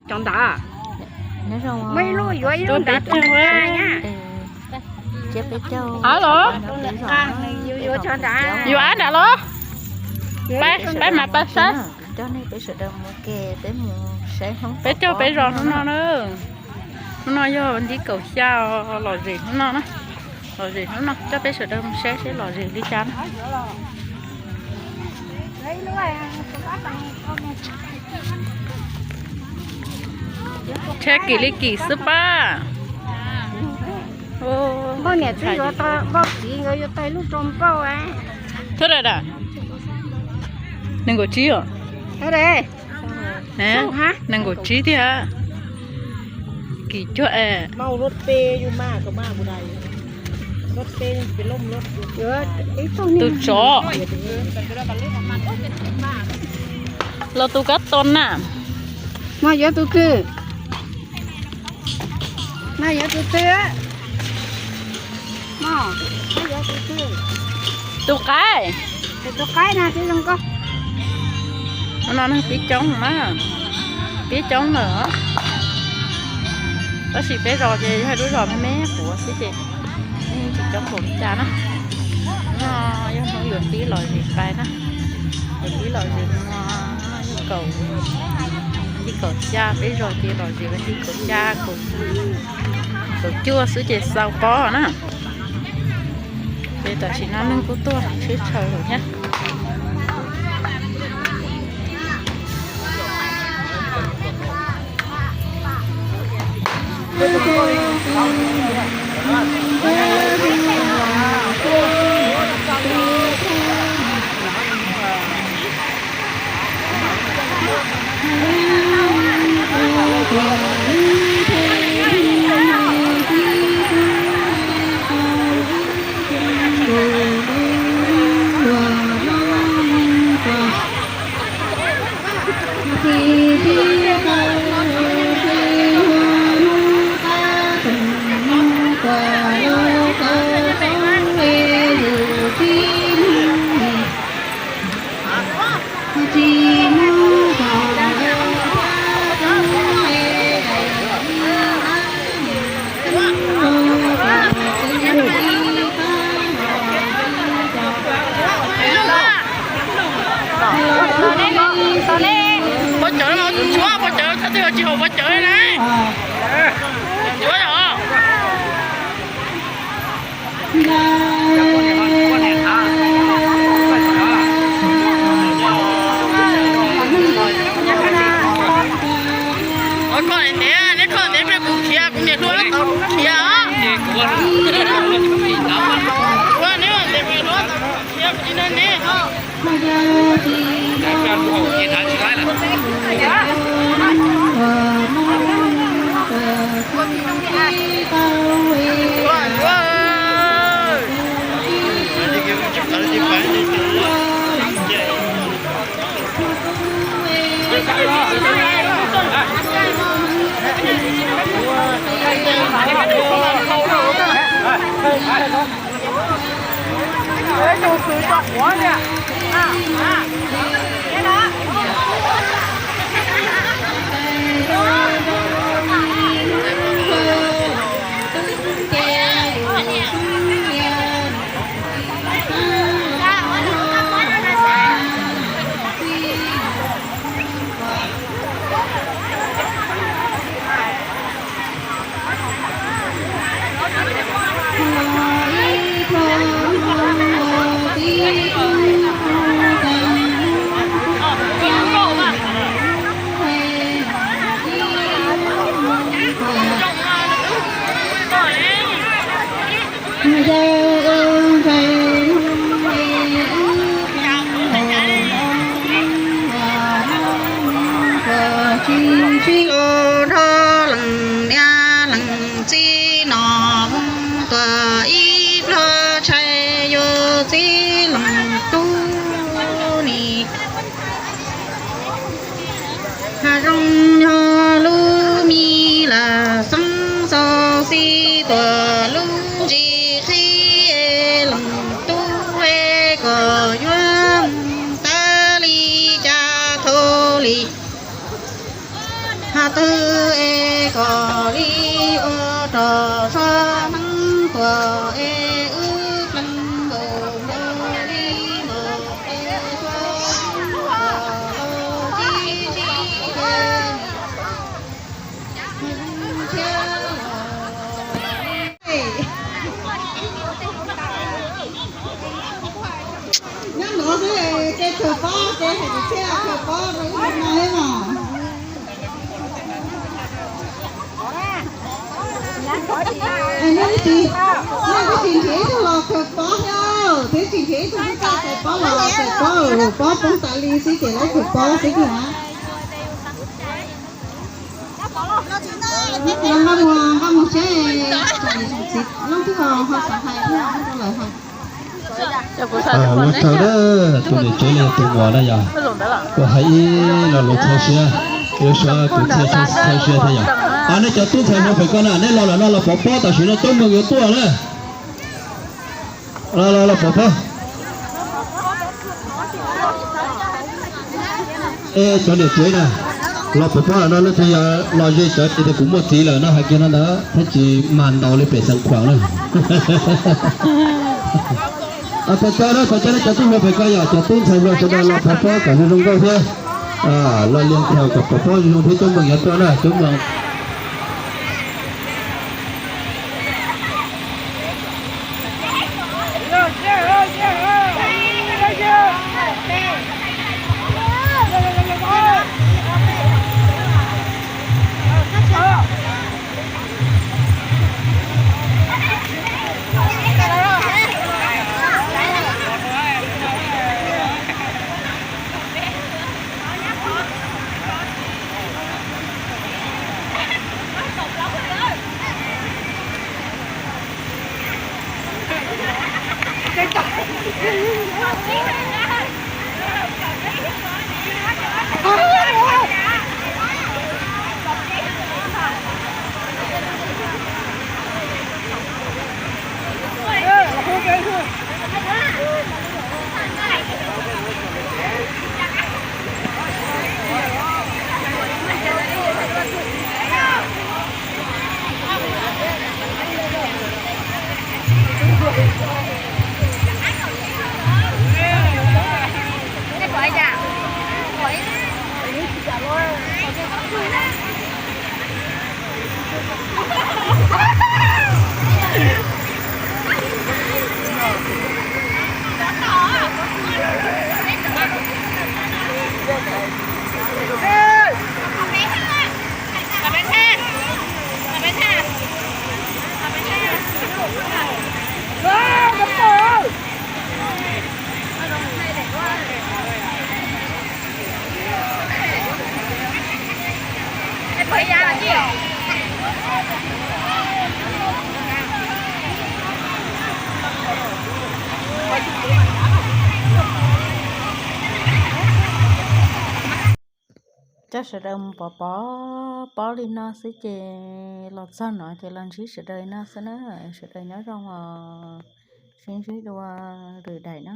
Cov ntawd. Muaj ib lub yuav ib lub ntawd, peb caug. Cia peb caug. Av los? Yuav av nram los? Peb mas peb saib. Coj nej peb sawv daws mus ke, peb mus saib Hmoob. Peb caug peb zos hnub no na. Hnub no yog vas thib kaum xya, lom zem hnub no na. Lom zem hnub no, coj peb sawv daws mus saib seb lom zem li cas na. Tsheb kim li kim xwb pab. Npauj niam twb yuav tau, npauj txiv nkawd yuav tau ib lub rau npauj. Thub da da, nees nkaum tsib os. Nees nkaum tsib thiab. Kim cuag es. Tus tsov los tus kab to na. Mas yuav tus twg? Mas yuav tus twg? Tus qaib. Tus qaib na, twb zoo nkauj. No pib coob mas, pib coob lawm. Tab sis peb zos ces yog lub zos me me quav xwb ces yeej tsis coob npaum li cas na. No yog hnub yuav pib lom zem pais na. Yuav pib lom zem no, yog kaum, yog kaum xya, peb zos ces lom zem vas thib kaum xya, kaum cuaj xwb ces xaus pob na. Ces tam sim no neeg kuj tuaj sib tshaw lawm thiab. Pov cawv no tshuav, pov cawv thaum twg tsis haum pov cawv na. Tshuav yom. Koj niam, neb koj niam peb kuv khiav, kuv niam hlub tau khiav. Ua neb niam peb hlub tau khiav, kuv tsis nrog neb. Nrog leej niam leej txiv no tuaj ib plag tshais yuav txiv leej tub ni. Hav zoov yog lub me lam xeeb xo xi tuaj lub ntsis qhib leej tub es koj yuav mus tas li cas thaum li. Has tu Es kom li ua rog sab neeb tuag es wb pleev nkaus nkaus li nkaus es sab neeb tuag los sib sib thiab. Nyob nuav xwb, ces khaws pob, ces hais tias thiaj khaws pob rau wb no thiab mas. Es nej twb tsis, nej twb tsis nrhiav ib tug los khaws pob thiab, twb tsis nrhiav ib tug txawj khaws pob los khaws pob, pob poob tas li xwb ces lawv khaws pob xwb kiag na. Nqaj mus, nqaj mus seb, leej twg ho xav hais thiab rau lawv hais. Ua tsaug na, tus niam tsev li tus muam na yog, kuv hais ib lo lus txhawb siab, yuav suav kuv thiaj txhawb siab thiab yog. Nej cov tub ntxhais hluas pem ko na, neb los lawm no los pov pob, tam sim no coob leej yuav tuaj na. Los los los pov pob. Es cov niam tsev na, los pov pob lawm no, leej twg yog los ze tsawv tias kuv muaj txiv lawm no hais kiag no ntag, thiaj tsis mag ntaus li pem Xeev Khuam na. Thov caw na, thov caw nej cov tub hluas pem ko yog cov tub ntxhais hluas sawv daws los pov pob kom zoo zoo nkauj thiab, los lias khaws kom pov pob zoo zoo thiab coob leej yuav tuaj na, coob leej. Coj sawv daws mus pov pob, pob li no xwb ces los txog no ces los ntsib sawv daws li no xwb na. Sawv daws nyob zoo os, sib ntsib dua lwm daim na.